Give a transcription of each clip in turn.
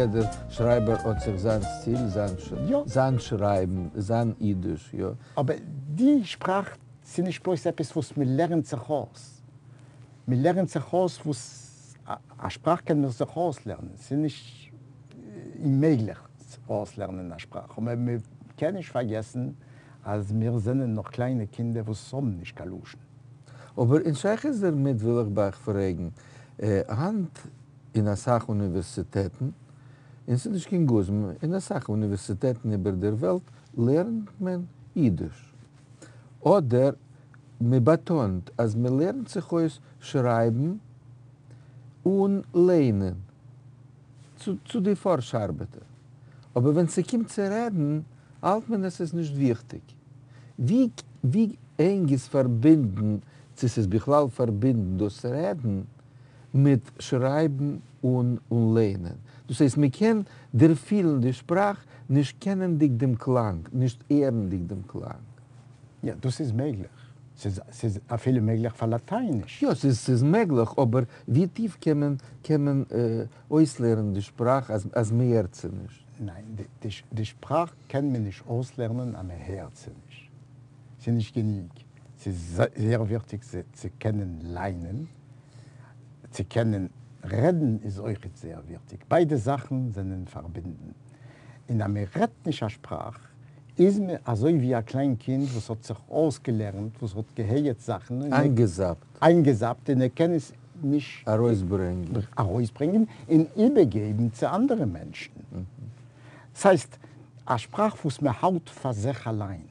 יעדער שרייבער האט זיך זיין סטיל, זיין שרייבן, זיין אידיש, יא. אבער די שפראך ס'איז נישט בלויז עפעס וואס מ'לערנט זיך אויס, מ'לערנט זיך אויס וואס א שפראך קען מען זיך אויסלערנען, ס'איז נישט אוממעגליך אויסלערנען א שפראך, אבער מ'קען נישט פארגעסן אז מיר זענען נאך קליינע קינדער וואס האבן נישט קיין לשון. אבער אין שייכות דערמיט וויל איך ביי אייך פרעגן, היינט אין אסאך אוניווערסיטעטן, און ס'איז נישט קיין גוזמא, אין אסאך אוניווערסיטעטן איבער דער וועלט לערנט מען אידיש, אדער מ'באטאנט אז מ'לערנט זיך אויס שרייבן און ליינען צו די פארש ארבעטער, אבער ווען ס'קומט צו רעדן האלט מען עס איז נישט וויכטיג. ווי ווי ענג איז פארבינדן, צו ס'איז בכלל פארבינדן דאס רעדן מיט שרייבן און און ליינען. דאס הייסט מ'קען דערפילן די שפראך נישט קענענדיג דעם קלאנג, נישט הערנדיג דעם קלאנג. יא, דאס איז מעגליך. ס'איז ס'איז אפילו מעגליך פאר לאטייניש. יא, ס'איז ס'איז מעגליך, אבער ווי טיף קען מען קען מען אויסלערנען די שפראך אז אז מ'הערט זי נישט? ניין, די שפראך קען מען נישט אויסלערנען אז מען הערט זי נישט. ס'איז נישט גענוג. ס'איז זייער וויכטיג צו קענען ליינען. צו קענען רעדן איז אויכעט זייער וויכטיג. ביידע זאכן זענען פארבינדן. און אז מען רעדט נישט א שפראך, איז מען אזוי ווי א קליין קינד וואס האט זיך אויסגעלערנט, וואס האט געהערט זאכן און איינגעזאפט. איינגעזאפט און ער קען עס נישט ארויסברענגען. ארויסברענגען און איבערגעבן צו אנדערע מענטשן. ס'הייסט, א שפראך וואס מען האלט פאר זיך אליין.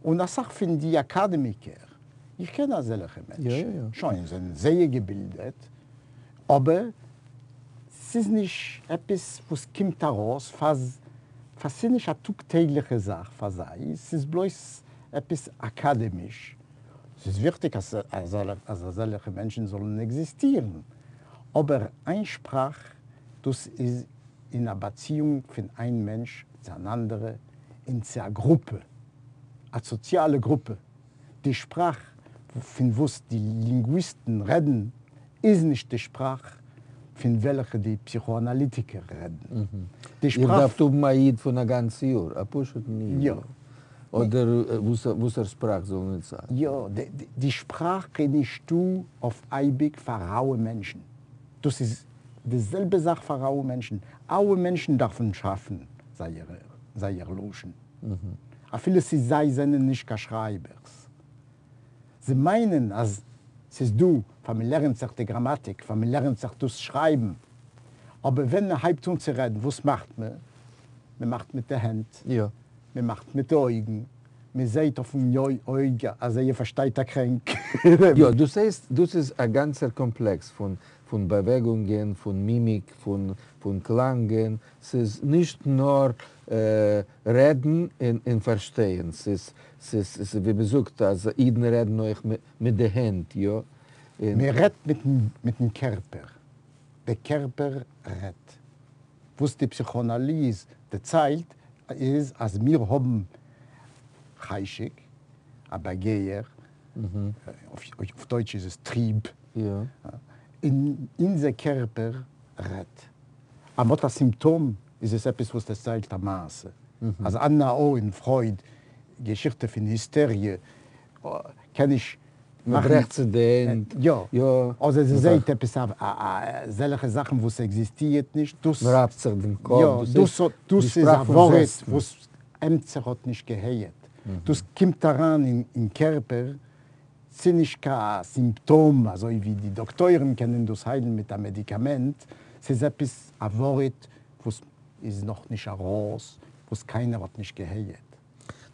און אסאך פון די אקאדעמיקער, איך קען אזעלכע מענטשן, שוין זענען זייער געבילדעט, אבער ס'איז נישט עפעס וואס קומט ארויס פאר פאר ס'איז נישט א טאג טעגליכע זאך פאר זיי, ס'איז בלויז עפעס אקאדעמיש. ס'איז וויכטיג אז אזעלכע מענטשן זאלן עקזיסטירן, אבער איין שפראך דאס איז אין א באציאונג פון איין מענטש צו אן אנדערע און צו א גרופע, א סאציאלע גרופע. די שפראך פון וואס די לינגוויסטן רעדן איז נישט די שפראך פון וועלכע די פסיכאנאליטיקער רעדן. די שפראך. איר דארפט האבן א איד פון א גאנץ יאר, א פשוט'ן איד. יא. אדער וואסער שפראך זאל ניט זיין. יא, די שפראך איז נישטא אויף אייביג פאר אלע מענטשן. דאס איז די זעלבע זאך פאר אלע מענטשן. אלע מענטשן דארפן שאפן זייער לשון. אפילו ס'איז זיי זענען נישט קיין שרייבערס. זיי מיינען אז ס'איז דא פאר מ'לערנט זיך די גראמאטיק, פאר מ'לערנט זיך דאס שרייבן. אבער ווען מ'הייבט אן צו רעדן, וואס מאכט מען? מ'מאכט מיט די הענט, מ'מאכט מיט די אויגן, מ'זעהט אויפן אויג אז ער פארשטייט א קרענק. יא, דאס הייסט, דאס איז א גאנצער קאמפלעקס פון פון באוועגונגען, פון מימיק, פון פון קלאנגען, ס'איז נישט נאר רעדן און פארשטייען, ס'איז ס'איז ווי מ'זאגט אז אידן רעדן אויך מיט די הענט, יא. מען רעדט מיטן קערפער, דער קערפער רעדט. וואס די פסיכאנאליז דערציילט איז אז מיר האבן חשק, א באגער, אויף דויטש איז עס Trieb, און אונזער קערפער רעדט. אז מ'האט א סימפטאם איז עס עפעס וואס דערציילט א מעשה. אז אננא או און פרויד געשיכטע פון היסטעריע קען נישט מאכן. מ'ברעכט צו די הענט. יא. אדער זי זעהט עפעס אזעלכע זאכן וואס עקזיסטירט נישט. דאס. מ'רייבט זיך דעם קאפ. יא. דאס איז א ווארט וואס עמיצער האט נישט געהערט. דאס קומט אריין אין קערפער. ס'איז נישט קיין סימפטאם אזוי ווי די דאקטוירים קענען דאס היילן מיט א מעדיקאמענט. ס'איז עפעס א ווארט וואס איז נאכנישט ארויס, וואס קיינער האט נישט געהערט.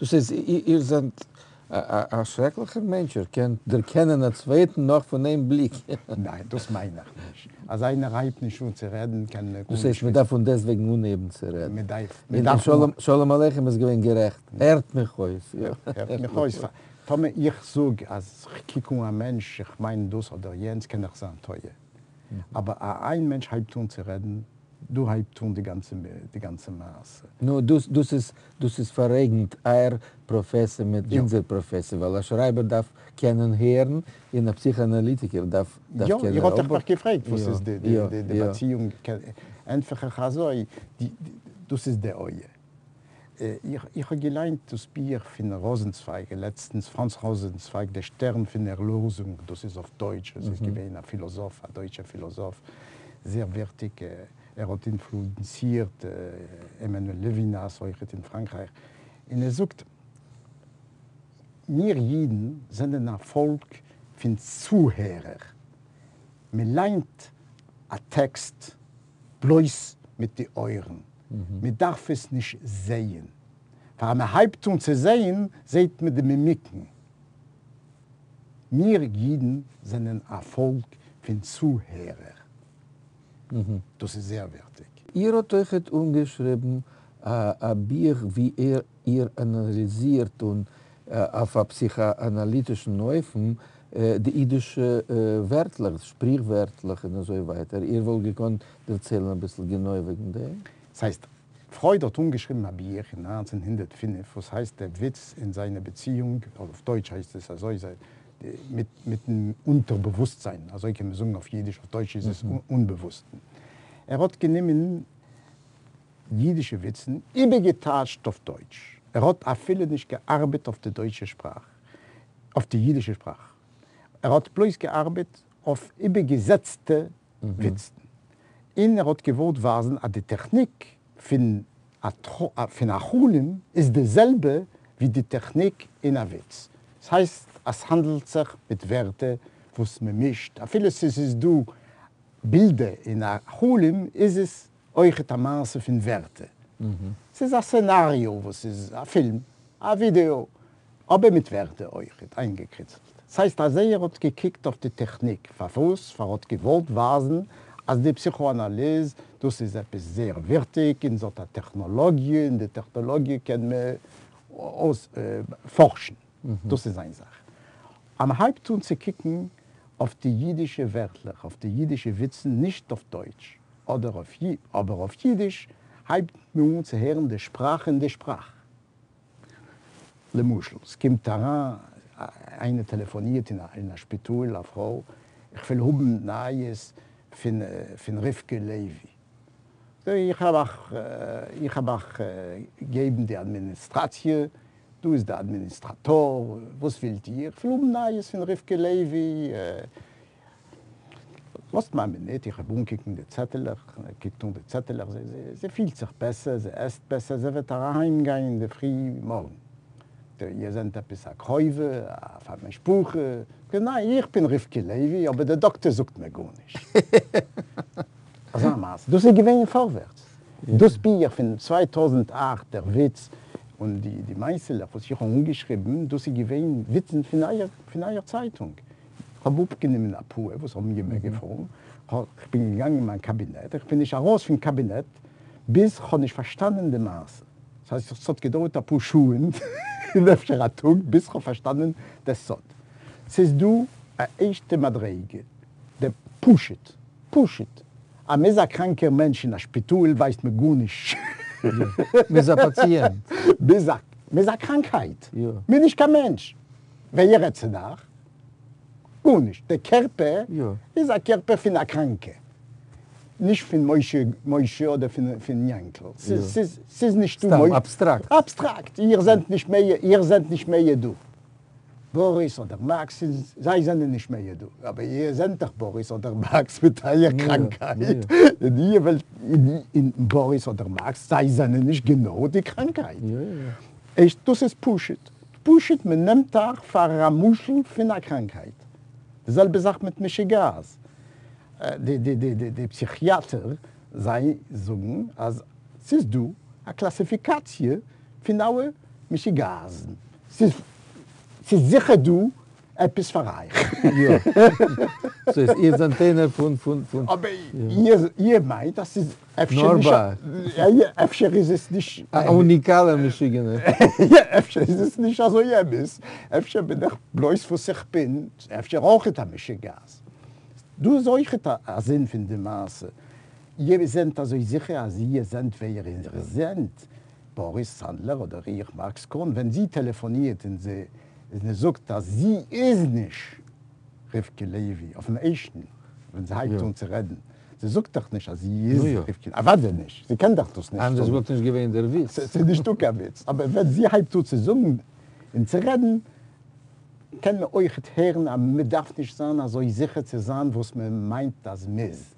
דאס הייסט איר זענט א שרעקליכער מענטש, איר קענט דערקענען א צווייטן נאך פון איין בליק. ניין, דאס מיין איך נישט. אז איינער הייבט נישט אן צו רעדן קען מען גארנישט דאס הייסט מען דארף פון דעסטוועגן אנהייבן צו רעדן. מען דארף, מען דארף. און שלום עליכם איז געווען גערעכט. הערט מיך אויס. הערט מיך אויס. טאמער איך זאג אז כ'קוק אן א מענטש, איך מיין דאס אדער יענץ, קען איך זיין טועה. אבער א איין מענטש הייבט אן צו רעדן, דא הייבט אן די גאנצע די גאנצע מעשה. נו, דאס דאס איז דאס איז פאראייגנט אייער פראפעסיע מיט אונזער פראפעסיע, ווייל א שרייבער דארף קענען הערן און א פסיכאנאליטיקער דארף דארף קענען. יא, איר האט דאך מיך געפרעגט וואס איז די די באציאונג. ענטפער איך אזוי, דאס איז די אויער. איך האב געליינט דאס בוך פון ראזענצווייג לעצטנס, פראנץ ראזענצווייג, דער שטערן פון ערלאזונג, דאס איז אויף דויטש, עס איז געווען א פילאזאף, א דויטשער פילאזאף, זייער וויכטיג, ער האט אינפלוענצירט עמנואל לעווינאס אויכעט אין פראנקרייך, און ער זאגט, מיר אידן זענען א פאלק פון צוהערער, מען ליינט א טעקסט בלויז מיט די אויערן, מען דארף עס נישט זעהן, פאר מען הייבט אן צו זעהן זעהט מען די מימיקן. מיר אידן זענען א פאלק פון צוהערער, דאס איז זייער וויכטיג. איר האט אויכעט אנגעשריבן א בוך ווי איר אנאליזירט און אויף א פסיכאנאליטישן אופן די אידישע ווערטלעך, שפריכווערטלעך און אזוי ווייטער, איר וואלט געקאנט דערציילן אביסל גענוי וועגן דעם? ס'הייסט, פרויד האט אנגעשריבן א בוך אין 1905 וואס הייסט דער וויץ און זיינע באציאונג, אויף דויטש הייסט עס אזוי, מיטן אונטערבאוואוסטזיין, אזוי קען מען זאגן אויף אידיש, אויף דויטש איז עס אונבעוואוסטן. ער האט גענומען יידישע וויצן איבערגעטייטשט אויף דויטש. ער האט אפילו נישט געארבעט אויף די דויטשע שפראך, אויף די יידישע שפראך. ער האט בלויז געארבעט אויף איבערגעזעצטע וויצן. און ער האט געוואלט ווייזן אז די טעכניק פון א חלום איז די זעלבע ווי די טעכניק אין א וויץ. ס'הייסט אז ס'האנדלט זיך מיט ווערטער וואס מ'מישט, אפילו ס'איז דא בילדער אין א חלום איז עס אויכעט א מעשה פון ווערטער. ס'איז א סצענאריאו וואס איז א פילם, א ווידעא, אבער מיט ווערטער אויכעט איינגעקריצלט. ס'הייסט אז ער האט געקוקט אויף די טעכניק, פארוואס? פאר האט געוואלט ווייזן אז די פסיכאנאליז דאס איז עפעס זייער וויכטיג און ס'האט א טעכנאלאגיע און די טעכנאלאגיע קען מען אויספארשן. דאס איז איין זאך. אז מ'הייבט אן צו קוקן אויף די אידישע ווערטלעך, אויף די אידישע וויצן, נישט אויף דויטש, אדער אויף אבער אויף אידיש, הייבט מען אן צו הערן די שפראך אין די שפראך. למשל, ס'קומט אריין איינער טעלעפאנירט אין א שפיטאל, א פרוי, איך וויל האבן נייעס פון רבקה לוי. איך האב אייך איך האב אייך געבן די אדמיניסטראציע, דא איז די אדמיניסטראטאר, וואס ווילט איר? איך וויל האבן נייעס פון רבקה לוי. לאזט מיר א מינוט, איך וועל אנקוקן די צעטעלעך, קוקט אן די צעטעלעך, זי פילט זיך בעסער, זי עסט בעסער, זי וועט אהיימגיין אינדערפרי מארגן. איר זענט עפעס א קרובה, א משפחה? ניין, איך בין רבקה לוי, אבער דער דאקטער זאגט מיר גארנישט. אזא מעשה. דאס איז געווען אין פארווערטס. דאס בוך פון 2008, דער וויץ און די מעשה'לעך וואס איך האב אנגעשריבן, דאס איז געווען וויצן פון אייער צייטונג. כ'האב אפגענומען אפאר וואס האבן מיר געפאלן, כ'בין געגאנגען אין מיין קאבינעט, איך בין נישט ארויס פון קאבינעט ביז כ'האב נישט פארשטאנען די מעשה, ס'הייסט ס'האט געדויערט אפאר שעה און אפשר א טאג ביז כ'האב פארשטאנען די סוד. ס'איז דא א ערשטע מדריגה, די פשוט, פשוט, אז מ'איז א קראנקער מענטש אין א שפיטאל ווייסט מען גארנישט. מ'איז א פאציענט. מ'איז א קראנקהייט, מ'איז נישט קיין מענטש. ווער רעדט צו דאך? גארנישט, דער קערפער איז א קערפער פון א קראנקע, נישט פון משה משה אדער פון יענקל, ס'איז נישטא סתם אבסטראקט. אבסטראקט, איר זענט נישט מער, איר זענט נישט מער דא. באריס אדער מאקס, זיי זענען נישט מער דא, אבער איר זענט דאך באריס אדער מאקס מיט אייער קראנקהייט, און איר ווילט, און באריס אדער מאקס, זיי זענען נישט גענוי די קראנקהייט. דאס איז פשוט. פשוט מען נעמט אייך פאר א משל פון א קראנקהייט. די זעלבע זאך מיט משוגעת. די די די די די פסיכיאטער זיי זאגן אז ס'איז דא א קלאסיפיקאציע פון אלע משוגעת'ן. ס'איז ס'איז זיכער דא עפעס פאר אייך. יא. ס'הייסט איר זענט איינער פון פון פון. אבער איר מיינט אז ס'איז אפשר נישט אפשר איז עס נישט. א אוניקאלער משוגענער. אפשר איז עס נישט אזוי אמת, אפשר בין איך בלויז וואס איך בין, אפשר אויכעט א משוגעת. דא איז אויכעט א זין פון די מעשה. איר זענט אזוי זיכער אז איר זענט ווער איר זענט, באריס סאנדלער אדער איך מאקס קאהן, ווען זי טעלעפאנירט און זי זאגט אז זי איז נישט רבקה לוי אויפן ערשטן ווען זי הייבט אן צו רעדן. זי זאגט דאך נישט אז זי איז רבקה, אוודאי נישט, זי קען דאך דאס נישט זאגן. אנדערש וואלט נישט געווען דער וויץ. ס'איז נישטא קיין וויץ, אבער ווען זי הייבט אן צו זאגן און צו רעדן, קען מען אויכעט הערן אז מ'דארף נישט זיין אזוי זיכער צו זיין וואס מ'מיינט אז מ'איז.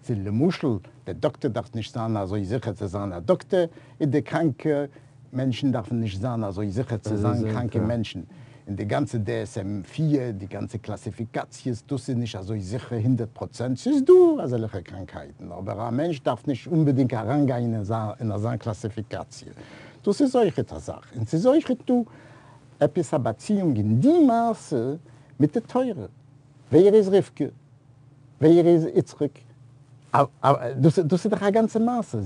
צו למשל, דער דאקטער דארף נישט זיין אזוי זיכער צו זיין א דאקטער, און די קראנקע מענטשן דארפן נישט זיין אזוי זיכער צו זיין קראנקע מענטשן, און די גאנצע DSM 4, די גאנצע קלאסיפיקאציעס, דאס איז נישט אזוי זיכער הונדערט פראצענט, ס'איז דא אזעלכע קראנקהייטן, אבער א מענטש דארף נישט אומבעדינגט אריינגיין אין אזא קלאסיפיקאציע, דאס איז אויכעט א זאך, און ס'איז אויכעט דא עפעס א באציאונג אין די מעשה מיט די תורה, ווער איז רבקה? ווער איז יצחק? דאס איז דאך א גאנצע מעשה,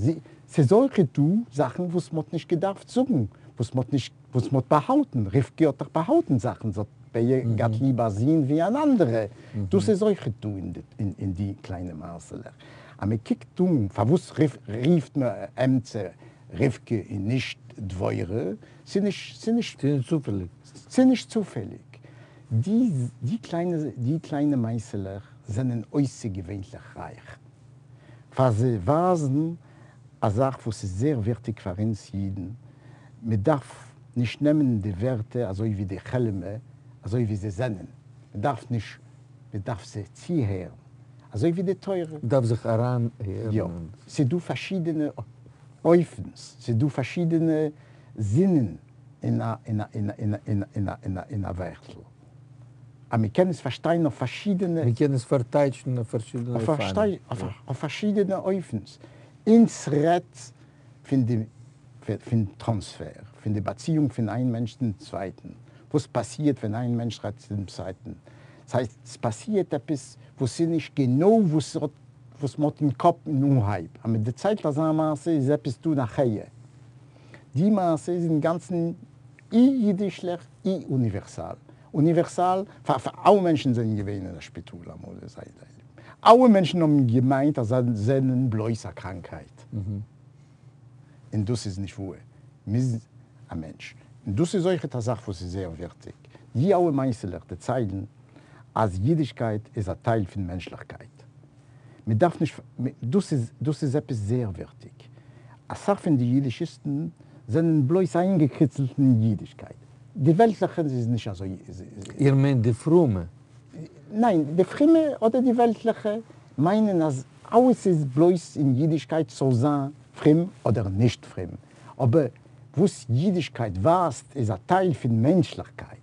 ס'איז אויכעט דא זאכן וואס מ'האט נישט געדארפט זאגן, וואס מ'האט נישט, וואס מ'האט באהאלטן, רבקה האט דאך באהאלטן זאכן, זי האט מער געהאט ליב א זון ווי אן אנדערע, דאס איז אויכעט דא אין די קליינע מעשה'לעך. אז מ'קוקט אן פארוואס רופט מען עמיצער רבקה און נישט דבורה, ס'איז נישט, ס'איז נישט. ס'איז נישט צופעליג. ס'איז נישט צופעליג. די די קליינע די קליינע מעשה'לעך זענען אויסערגעווענליך רייך, פאר זיי ווייזן א זאך וואס איז זייער וויכטיג פאר אונז אידן, מען דארף נישט נעמען די ווערטער אזוי ווי די כעלעמע אזוי ווי זיי זענען, מען דארף נישט, מען דארף זיי צוהערן, אזוי ווי די תורה. מען דארף זיך אריינהערן. יא, ס'איז דא פארשידענע אופנ'ס, ס'איז דא פארשידענע זינען אין א אין א אין א אין א אין א אין א אין א אין א ווערטל. אז מען קען עס פארשטיין אויף פארשידענע. מען קען עס פארטייטשן אויף פארשידענע אופנים. אויף פארשידענע אופנס. אונז רעדט פון די פון טראנספער, פון די באציאונג פון איין מענטש צום צווייטן. וואס פאסירט ווען איין מענטש רעדט צום צווייטן. ס'הייסט, ס'פאסירט עפעס וואס איז נישט גענוי וואס וואס מ'האט אין קאפ אין אנהייב. אז מ'דערציילט אזא מעשה איז עפעס דא נאכהער. די מעשה איז אינגאנצן אי אידישלעך אי אוניווערסאל. אוניווערסאל פאר אלע מענטשן זענען געווען אין א שפיטאל אמאל אין זייער לעבן. אלע מענטשן האבן געמיינט אז זיי זענען בלויז א קראנקהייט. און דאס איז נישט וואר. מ'איז א מענטש. און דאס איז אויכעט א זאך וואס איז זייער וויכטיג. די אלע מעשה'לעך דערציילן אז אידישקייט איז א טייל פון מענטשליכקייט. מען דארף נישט, דאס איז, דאס איז עפעס זייער וויכטיג. אסאך פון די אידישיסטן זענען בלויז איינגעקריצלט אין אידישקייט. די וועלטליכע איז נישט אזוי. איר מיינט די פרומע? ניין, די פרומע אדער די וועלטליכע מיינען אז אלעס איז בלויז אין אידישקייט ס'זאל זיין פרום אדער נישט פרום. אבער וואס אידישקייט ווייזט איז א טייל פון מענטשליכקייט.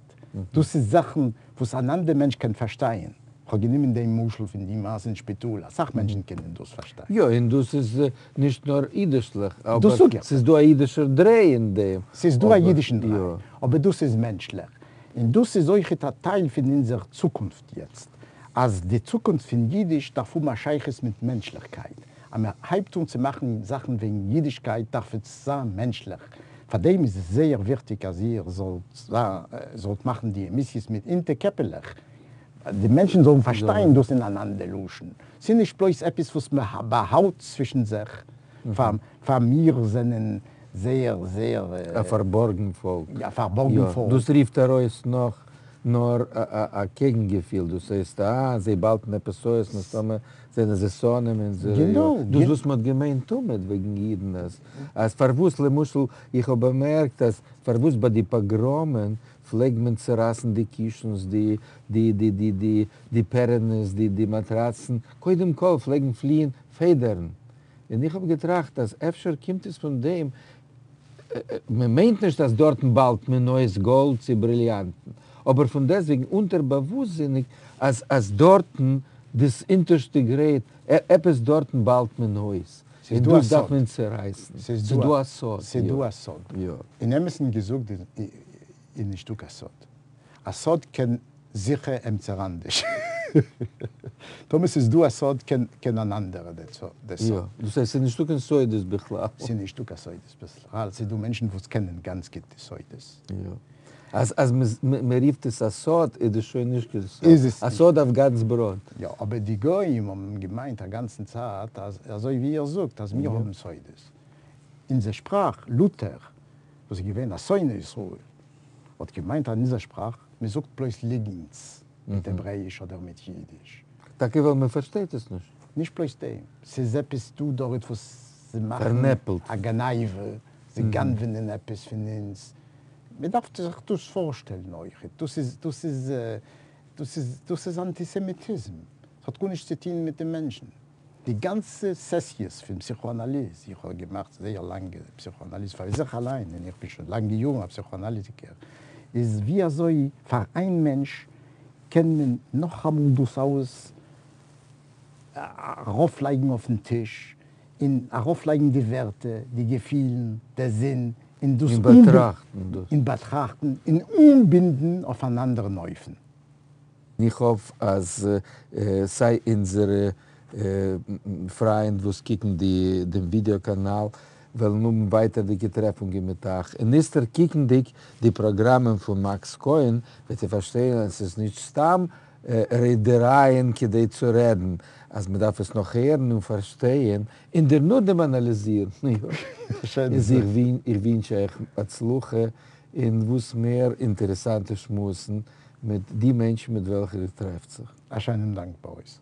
דאס איז זאכן וואס אן אנדער מענטש קען פארשטייען. כ'האב גענומען דעם משל פון די מעשה אין שפיטאל, אסאך מענטשן קענען דאס פארשטיין. יא, און דאס איז נישט נאר אידישלעך, אבער ס'איז דא א אידישער דריי אין דעם. ס'איז דא א אידישן דריי, אבער דאס איז מענטשליך. און דאס איז אויכעט א טייל פון אונזער צוקונפט יעצט, אז די צוקונפט פון אידיש דארף האבן א שייכות מיט מענטשליכקייט. אז מען הייבט אן צו מאכן זאכן וועגן אידישקייט דארף עס זיין מענטשליך. פארדעם איז עס זייער וויכטיג אז איר זאלט מאכן די עמיסיעס מיט אונטערקעפעלעך, די מענטשן זאלן פארשטיין דאס אין אן אנדער לשון, ס'איז נישט בלויז עפעס וואס מען באהאלט צווישן זיך, פאר מיר זענען זייער זייער. א פארבארגן פאלק. א פארבארגן פאלק. דאס רופט ארויס נאך נאר א קעגן געפיל, דאס הייסט אה זיי באהאלטן עפעס אויס, מסתמא זענען זיי שונאים אונזערע, גענוי. דאס וואס מען האט געמיינט תמיד וועגן אידן אז אז פארוואס למשל איך האב באמערקט אז פארוואס ביי די פאגראמען פלעגט מען צורייסן די קישנס, די די די די די די פערענעס, די די מאטראצן, קודם כל פלעגן פליען פעדערן, און איך האב געטראכט אז אפשר קומט עס פון דעם, מען מיינט נישט אז דארטן באהאלט מען אויס גאלד צי בריליאנטן, אבער פון דעסטוועגן אונטערבאוואוסטזיניג אז אז דארטן דאס אונטערשטע גרעד, עפעס דארטן באהאלט מען אויס. ס'איז דא א דאס דארף סוד. מען צערייסן. ס'איז ס'איז דא א סוד. ס'איז דא א סוד. יא. אין אמת'ן געזאגט איז נישטא קיין סוד. א סוד קען זיכער עמצער אנדערש. טאמער ס'איז דא א סוד קען אן אנדערער דער סוד. יא. דאס הייסט ס'איז נישטא קיין סודות בכלל. ס'איז נישטא קיין סודות בכלל. ס'איז דא מענטשן וואס קענען גאנץ גוט די סודות. יא. אז אז מען רופט עס א סוד איז דאס שוין נישט קיין סוד. איז עס א סוד אויף גאנץ בראד. יא, אבער די גויים האבן געמיינט א גאנצן צייט אז אזוי ווי איר זאגט אז מיר האבן סודות. אונזער שפראך, לוטער וואס איז געווען א שונא ישראל האט געמיינט אז אונזער שפראך, מען זאגט בלויז ליגנטס מיט העברעאיש אדער מיט אידיש. טאקע ווייל מען פארשטייט עס נישט. נישט בלויז דעם, ס'איז עפעס דא דארט וואס זיי מאכן א גניבה, זיי גנב'נען עפעס פון אונז, מען דארף זיך דאס פארשטעלן אויכעט, דאס איז דאס איז דאס איז דאס איז אנטיסעמיטיזם, ס'האט גארנישט צו טון מיט די מענטשן. די גאנצע סעסיעס פון פסיכאנאליז, איך האב געמאכט זייער לאנגע פסיכאנאליז פאר זיך אליין, און איך בין שוין לאנגע יארן א פסיכאנאליטיקער, איז ווי אזוי פאר איין מענטש קען מען נאכאמאל דאס אלעס ארויפלייגן אויפן טיש, און ארויפלייגן די ווערטער, די געפילן, דער זין, און דאס און באטראכטן דאס. און באטראכטן און אנבינדן אויף אן אנדערן אופן. איך האף אז סיי אונזערע פריינד וואס קוקן די דעם ווידעא קאנאל וועלן האבן ווייטערדיגע טרעפונגען מיט אייך, און איצטער קוקנדיג די פראגראמען פון מאקס כהן וועט איר פארשטיין אז ס'איז נישט סתם רעדערייען כדי צו רעדן, אז מ'דארף עס נאך הערן און פארשטייען און דערנאכדעם אנאליזירן. איז איך ווינטש אייך הצלחה און וואס מער אינטערעסאנטע שמועסן מיט די מענטשן מיט וועלכע איר טרעפט זיך. א שיינעם דאנק באריס.